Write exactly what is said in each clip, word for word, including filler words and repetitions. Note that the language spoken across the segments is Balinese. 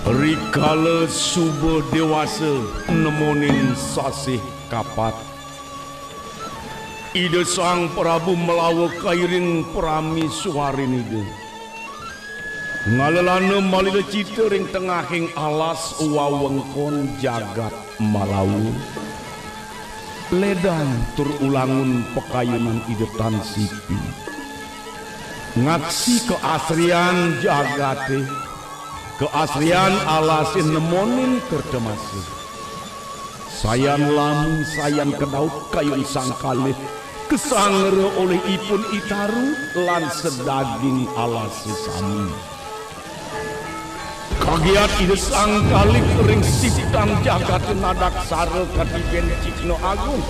Rikala suba dewasa nemonin sasih kapat, Ida Sang Prabu Malawa kairing pramisuarin Ida ngalelana malila cita ring tengahing alas wewengkon jagat Malawa. Ledang tur ulangun pakayunan Ida Tan Sipi. Ngaksi kaasrian jagate, kaasrian alase nemonin kerta masa. Sayan lami, sayan kedaut kayun sang kalih, kasangra olih ipun I Taru lan sadaging alase sami. Kagiat Ida Sang Kalih ring siptan jagate nadaksara katiben cihna agung,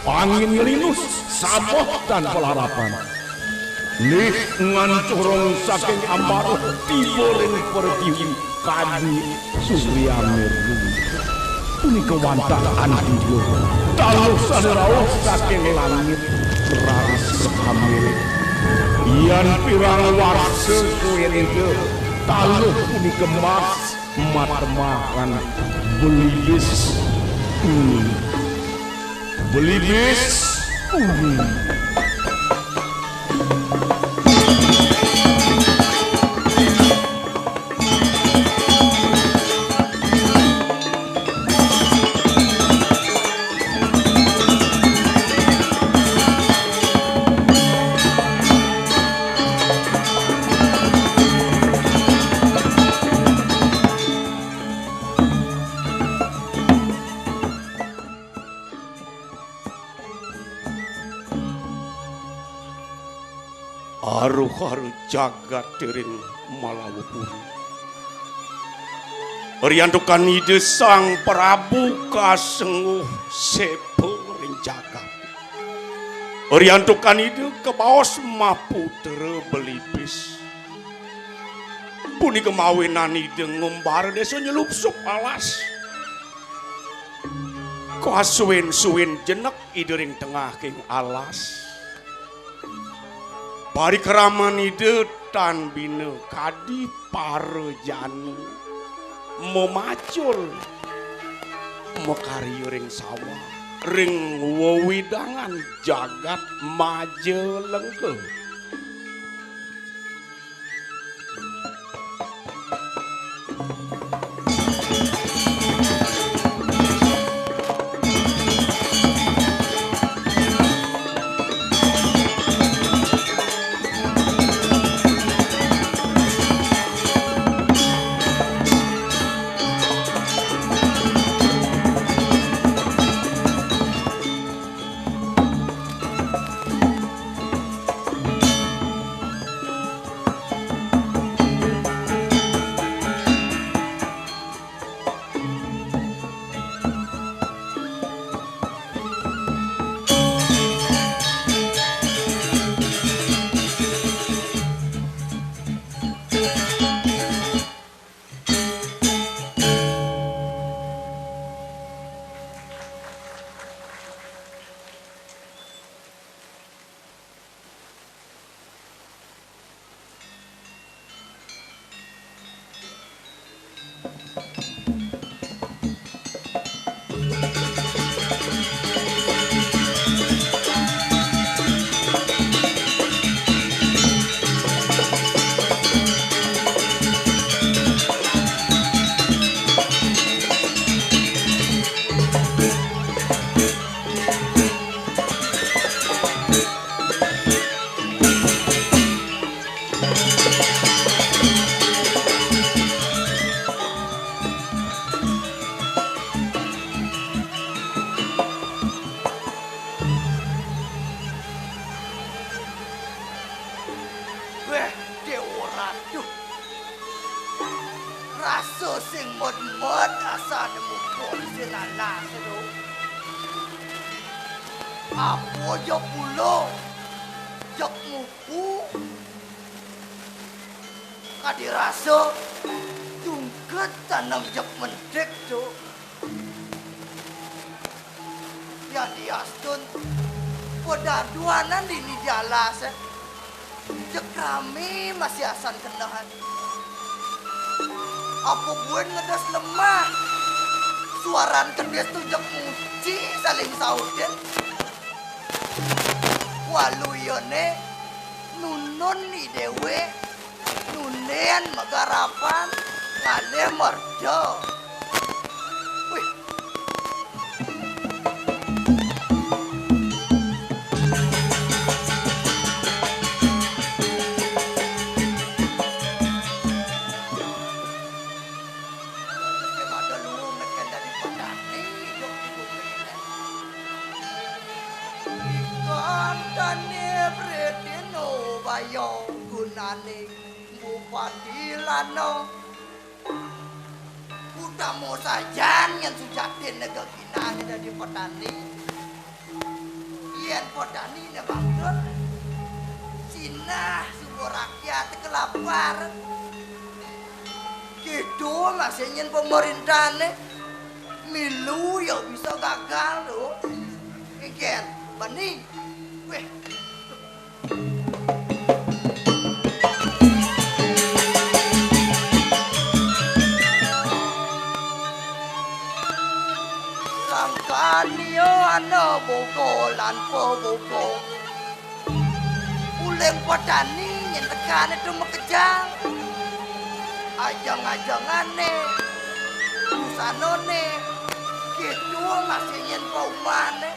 angin nglinus, sabeh tan palarapan. Nih ngancorong saking Ambarawa tiba ring pertiwi kadi Surya Mirna. Punika wantah andila taluh sane rauh saking langit raris kakambil. Yan pirang warsa suwinda taluh punika mas matemahan belibis kuning. Belibis kuning. Aruh-aruh jagat ring Malawapuri. Riantukan Ida Sang Prabu kasengguh sepa ring jagat. Riantukan Ida kabaos maputra belibis. Punika mawinan Ida ngumbara desa nyelupsup alas. Kasuwin-suwin jenek Ida ring tengah king alas. Parikraman Ida tan bina kadi para jani mamacul makarya ring sawah, ring wewidangan jagat Majalengka. Wéh, Déwa Ratu. Rasa sing med-med asane mupuk sin alas, Déwa. Apa jeg pula? Jeg mupuk. Kadi rasa tungked tanem jeg mentik, Déwa. Yadiastun, padaduanan dini di alas, eh. Jeg rame masih asan kenehan. Apa buin ngedes lemah? Suaran kedis tu jeg muci saling sautin. Walu iyane nunun i dewe, nunden magarapan, ngalih merda. Wih. Sing ada lumet kan dadi petani, idup di bumi ini. Ikan tani bredino bayo gunane bupati lano. Utama sajan yang sujatin nega ginane dadi petani. Yen pedanine bangkrut, sing Nah, suba rakyat kelapar. Kéto masih nyén pemerintahné. Milu ya bisa gagal to. Kénkén, bani. Wéh. Sangkan ya ana bogolan pabogo. Uling petani nyén tekané to makejang. Ajeng-ajengané, busanané, kéto masih nyén paumahné.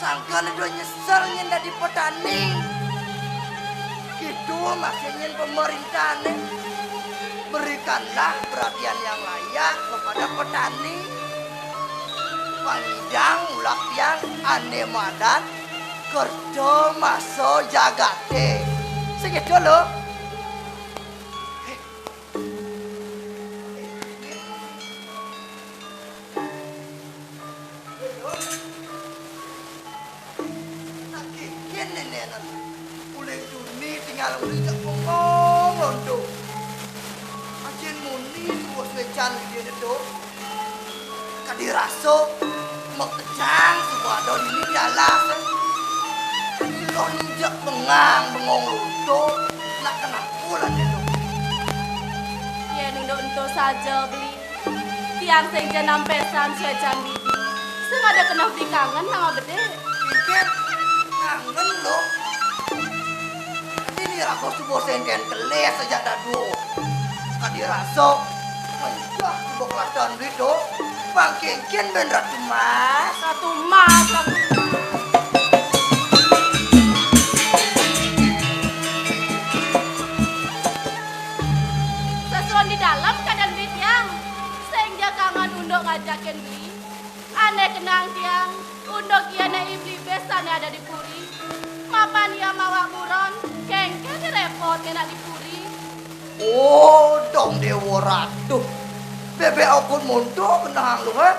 Sangkané to nyesel nyén dadi petani. Kéto masih nyén pemerintahné. Berikanlah perhatian yang layak kepada petani. Pang nyidang ulah tiang ané madan kerta masa jagaté. Sing kéto lo. Nak kénkén nénénan. Uling duni tingal uling jak bengong londo. Ajin muni suba suécan gedéné to. Kadi rasa makejang suba ada dini di alas. Kadi loh ninjak bengang bengong londo. Nak kenapa lah dia to? Yén unduk ento saja, Beli. Tiang sing ja nampesan suécan dini. Sing ada keneh Beli kangen sama bedik. Kénkén, kangen lo. Dini raga suba sengken kelis sajak dadu. Kadi rasa, menjah suba kelatan Beli to. Pang kénkén bén Ratu Mas. Ratu Mas, Ratu Mas. Sesuun di dalem kadén Beli tiang. Sing ja kangen unduk ngajakin Beli. Ané kenang tiang, unduk ia né I Beli Bés ané ada di puri. Mapan ia mawak buron, kénkén répot nak di puri. Oh, dong Déwa Ratu. Bébék okon monto kenehang lo, ha?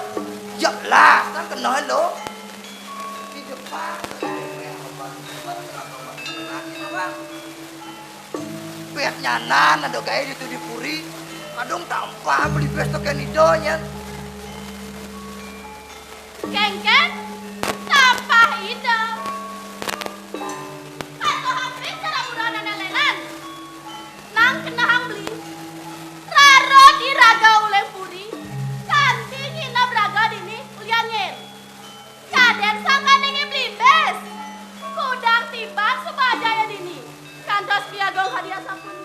Jelas kan keneh lo. Di depan. Bés nyanan ada gaé ditu di puri. Kadung tampah Beli Bés tekén ida nyén. Kénkén, tampah ida. Patuh amprih cara buronan lénan. Nang kenehang Beli. Rarod iraga uling puri. Kanti nginep raga dini ulian nyén. Kadén sangkaning I Beli Bés. Kudang tiban suba ajaya dini. Kantos Beli Agung hadiah sapuniki.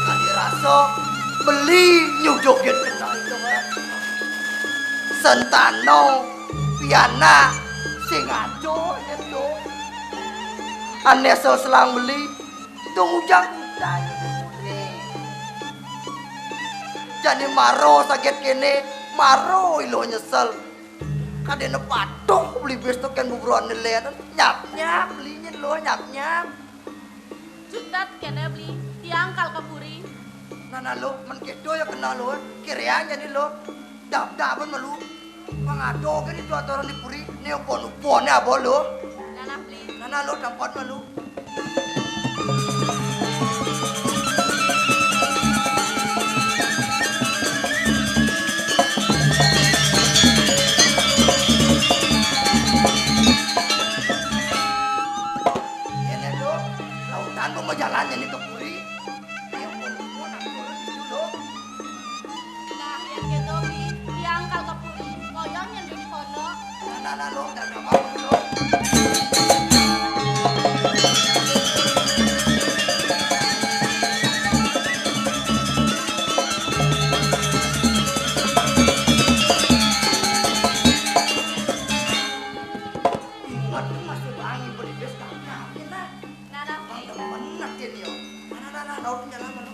Kadi rasa beli nyujukin keneh to, eh. Sentana pianak sing adoh to. Ané seselang beli, dong ujang kutai. Jani mara saget kéné, mara iluh nyesel. Kadéna patuh beli bés tekén buburoné lén. Nyap-nyap beli nyén lo, nyap-nyap. Cutet kéné beli, tiang kal ka puri. Nah, nah lo, men kéto ya keneh lo, kirian jani lo. Dap-dapan malu. Pang ada kéné to aturan di puri, né upon-uponé aba lo. Nah, nah beli. Nah, nah lo, dapat malu. Kéné lo, lautan pemajalan jani ka puri. Ingat, Mas, wangi beli bes kami, nah. Nah, nah. Bang, temen, nah, dia nih, yo. Nah, nah, nah, nah, nah, udah jalan, nah.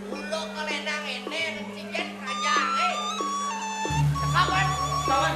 Kula kalendang ngene, ngencigen keranjange. Cekap, kan? Sawan.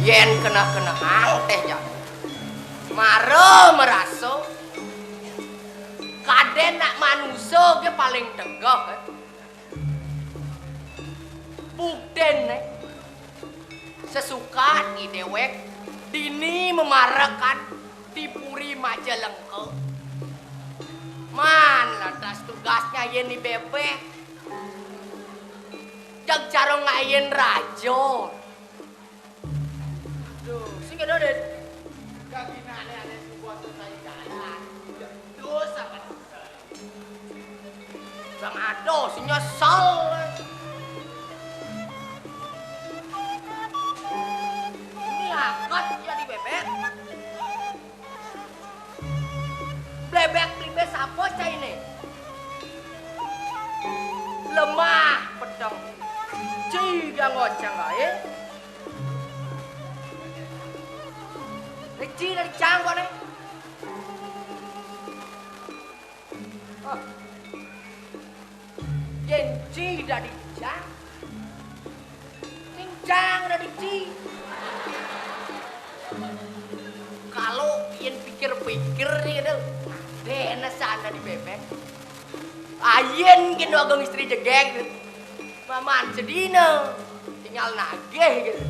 Yen kena-kena hal teh, Jan. Mara meraso, kaden nak manusa ge paling tegeh, eh. Buktene, sesukat i dewek dini memarekan di Puri Majalengka. Man, lantas tugasnya yen di bebek. Jag cara ngayen raja. Aduh, sing kena, Dit. Kaginane ane sebuah selesai jalan. Dosa kan. Bang Ado, sing nyesel. Ini akad jadi bebek. Blebek blibe sapa caine? Lemah pedeng. Ci dia ngoceng ae. Reci dari cang kok ne. Oh. Yen ci dadi cang, sing cang dadi ci. Kalau yen pikir-pikir nih gitu, dene sandadi bebek. Ayen kene ageng istri jegeg. Maman sedina, tinggal nagih gitu.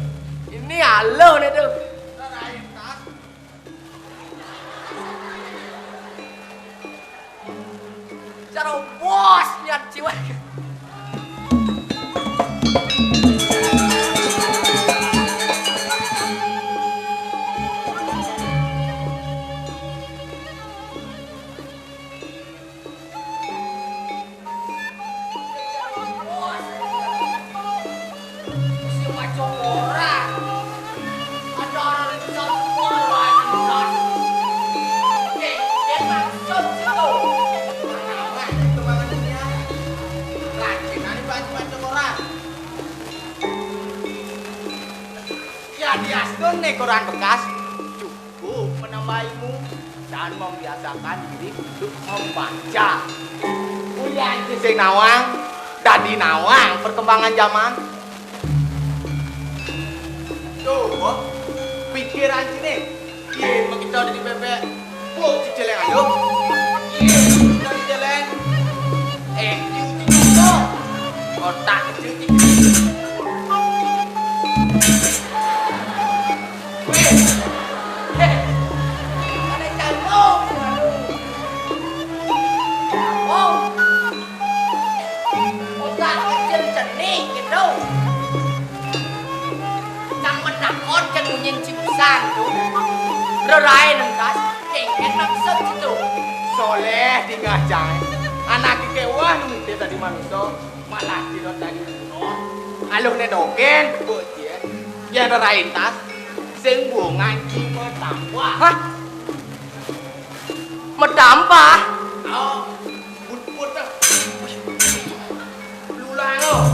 Ini aloh nih tuh. Cara bos niat jiwa. Ya, diastun nih koran bekas. Cukup menambah ilmu dan membiasakan diri untuk membaca. Kuliah sing nawang, dadi nawang perkembangan zaman. Tuh, pikiran sini. Iya, begitu ada di bebek. Bu, ciceleng ayo. Iya, dari jeleng. Eh, diuji dulu. Otak kecil dikit. Weh. Heh. Ada jago. Jago. Otak kecil cenik gitu. Cang menakon cen munyin cipusan tu. Rerae nengkas, cengket maksud situ. Soleh dingah cang. Anaké kéwan nitih dadi manusa, malah sira dadi gunung. Aluhné dogén, Bu, ya. Yén ora entas, sing wong ngaji metambah. Hah? Metambah? Oh, put-put dah. Lulang, oh.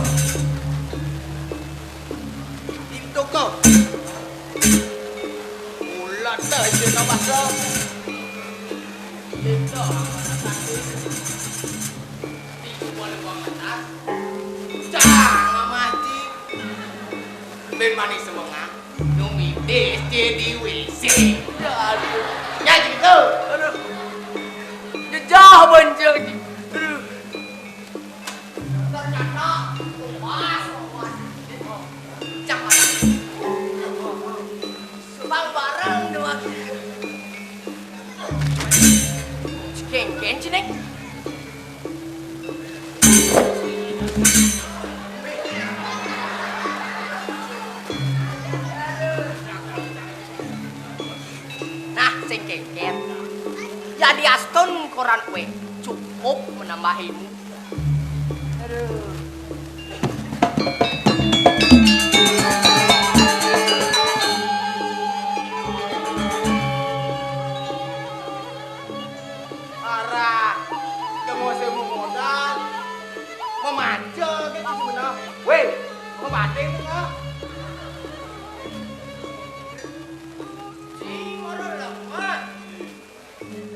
Itu kok. Ulat dah, itu nama kau. Itu, tiga boleh buang atas. Jangan mati. Ben manis semua. Numi D S C di W C. Aduh. Ya gitu. Aduh. Jejah benceng. Aduh. Ternyata luas, luas. Cak mana? Bang bareng dua. Cengkén, Cénéng. Nah, sing kéngkén. Ya diastun koran kué. Cukup menambah ilmu. Aduh. Arah, tengok saya modal. Memaca gitu sebenarnya. Weh, mau batin enggak? Cing, orang lemah.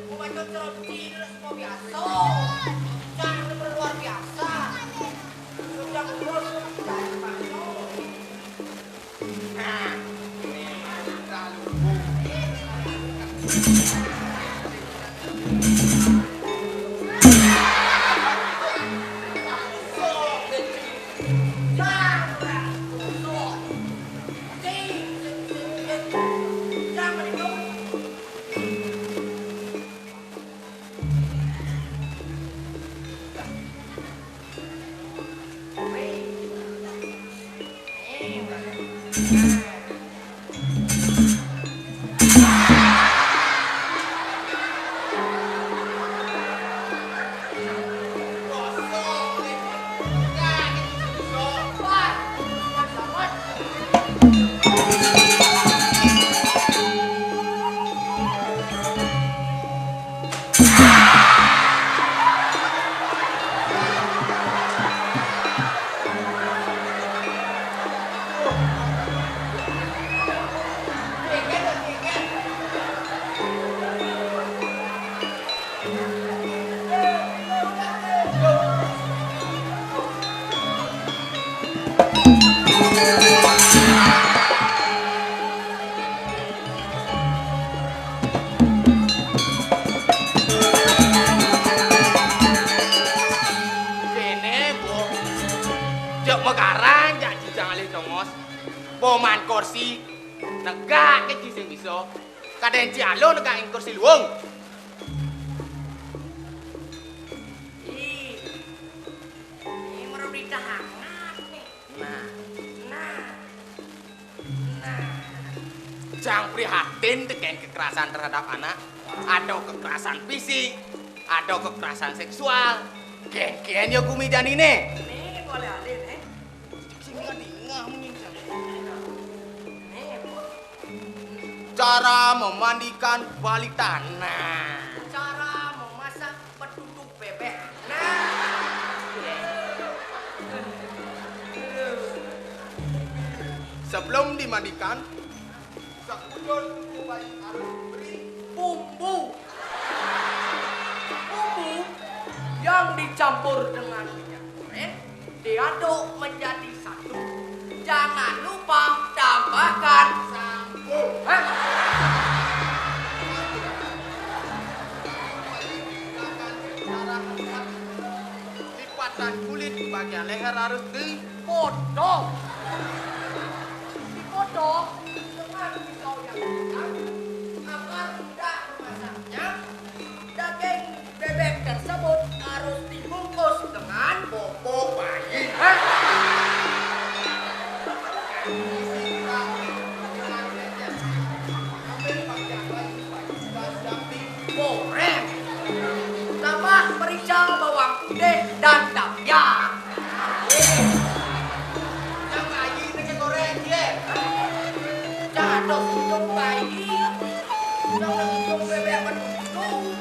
Mau baca cerita ini semua biasa. Jangan luar biasa. Sudah terus dari Pak. Kéné, Bu. Jek megarang, jak jijang alih tongos. Poman kursi, negak ké ci sing bisa. Kadén ci aluh negak ing kursi luung. Ih, ini merupakan hangat nih. Nah. Nah. Nah. Jang prihatin tekén kekerasan terhadap anak, ada kekerasan fisik, ada kekerasan seksual. Gén-gén ya gumi janiné. Nih, boleh alih nih. Sing ngadingah munyi. Nih, Bu. Cara memandikan balita. Nah. Cara memasak betutuk bebek. Nah. Sebelum dimandikan, sekujur tubuh bayi harus diberi bumbu. Bumbu yang dicampur dengan minyak goreng, diaduk menjadi satu. Jangan lupa tambahkan sampo. Hah? Lipatan kulit bagian leher harus dipotong. Dipotong dengan pisau yang tajam agar mudah memasaknya. Daging bebek tersebut harus dibungkus dengan popok bayi. Hah? Isi dengan lecet. Ambil pakaian bayi, baju, tas, daping. Goreng. Tambah Merica, bawang putih, dan cabai. Yang bayi ini goreng, ye. Jatuh ujung bayi. Yang ujung bebek betul.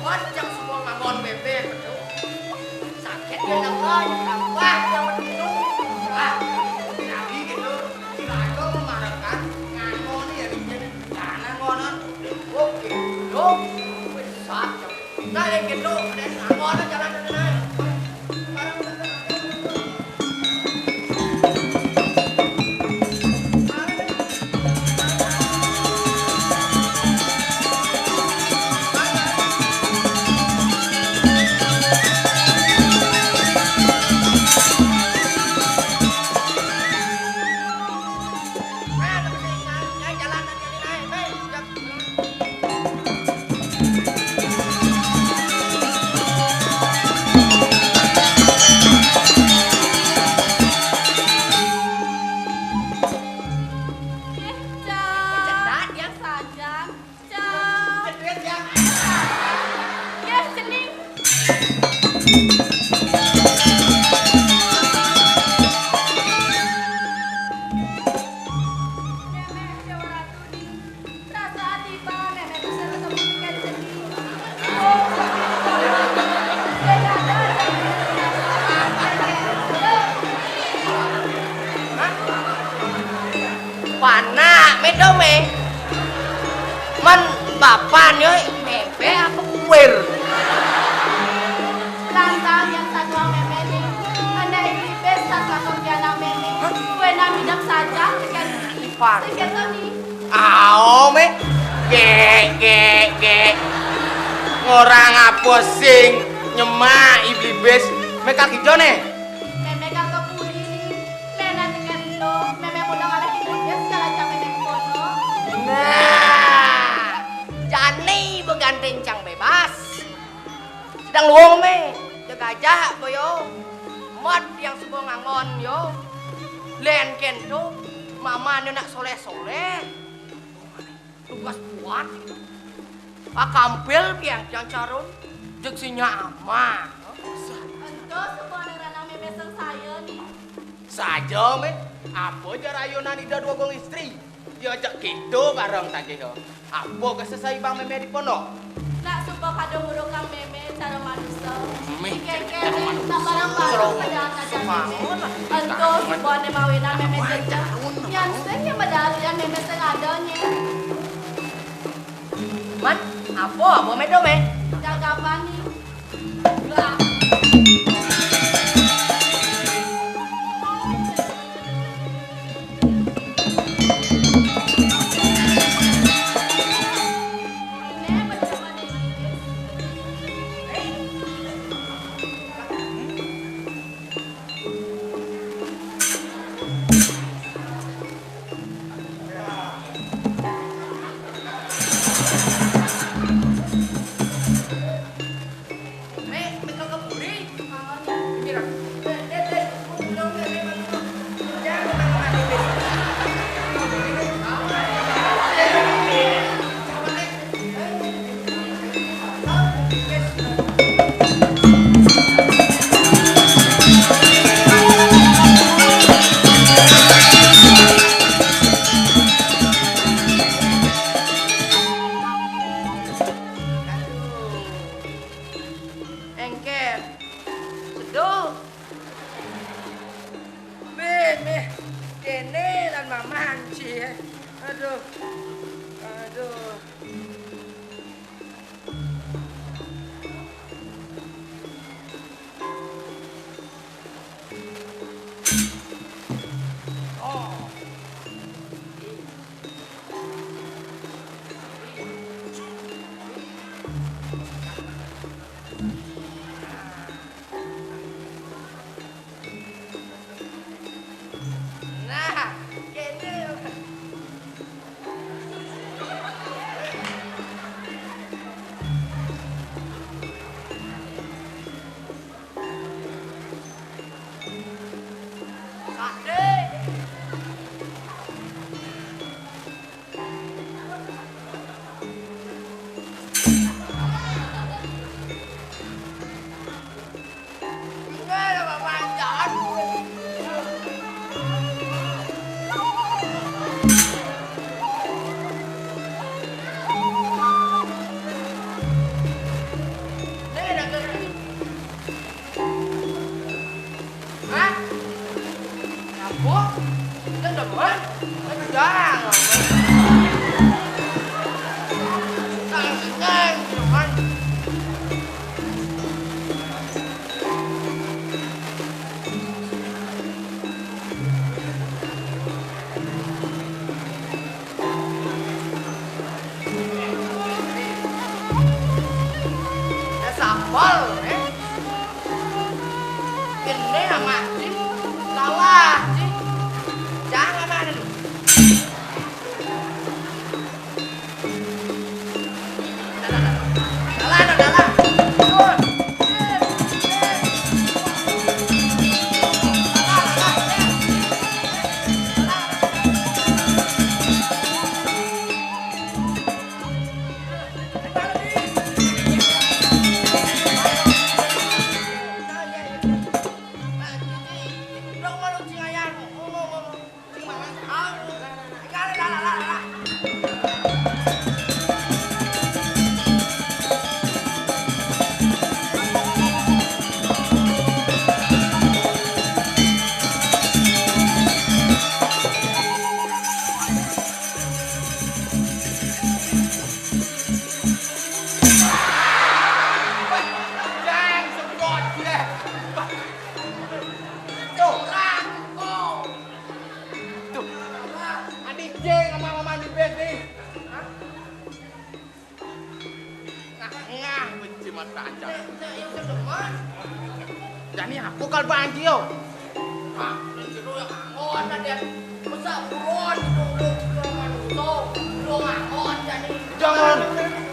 Wan, yang semua ngangon bebek betul. Sakit dia nambah, nambah yang betul. Ah, lagi gitu. Kira aja memarahkan, ngangon ya, bikin tanah ngonon. Oke, dong. Wis, sakit. Nah, yang gitu, ada yang ngangon, jalan, jalan, jalan. Cang. Cang. Nggih, cening. Mémé, Déwa Ratu, ning. Perasaan tiba, Mémé bisa ketemu dengan cening. Oh, sing ada. Panak, médom, é. Men bapan yo, mépé apa kuir? Lantang yang satuang mémé ni, anak iblis satu-satunya anak mémé. Hah? Kue nang midang saja, sekian. Pan. Sekian ni. Ao, mé. Gék, gék, gék. Ngorang apa sing nyemak iblis? Mé kaki jone. Mémé kagak puri ni. Mémé tekan lo, mémé muda ada di dunia segala macam mémé kono. Nah, jani beganteng cang bebas. Sedang luong mé, jaga aja boyo. Mot yang semua ngangon yo. Len kento, mama ni nak soleh-soleh. Tugas kuat. Akampil pian yang carun. Jek sinya ama. Ento semua anak ranang mémé sing saya ni. Saja, mé. Apa ja rayunan Ida Dua Gong Istri? Diajak kita bareng tagih. Apa kesesai bang mémé di pondok? Nak suba kadung urukang mémé cara manusia. Mémé cara manusia. Nak barang-barang pada anak semangat. Ento suba né mawinan mémé jejak. Yang sing yang pada alian mémé sing ada nyé. Man, apa, apa médom, é? Gagapan ni. Engker. Seduh. Bih, bih. Kéné lan mamah anci, é. Aduh. Aduh. Nah, kéné. Hol, eh? Ini sama si Lala, si Jang sama anu. Lala, Lala. Jang, semprot gue. Tuh. Tuh. Adik Jeng sama Mama Jubes nih. Ngah, benci mata aja. Jani aku kal banji yo. Ah, benci lu yang angon aja. Masa buruan itu lu, lu manusia, lu angon jadi. Jangan.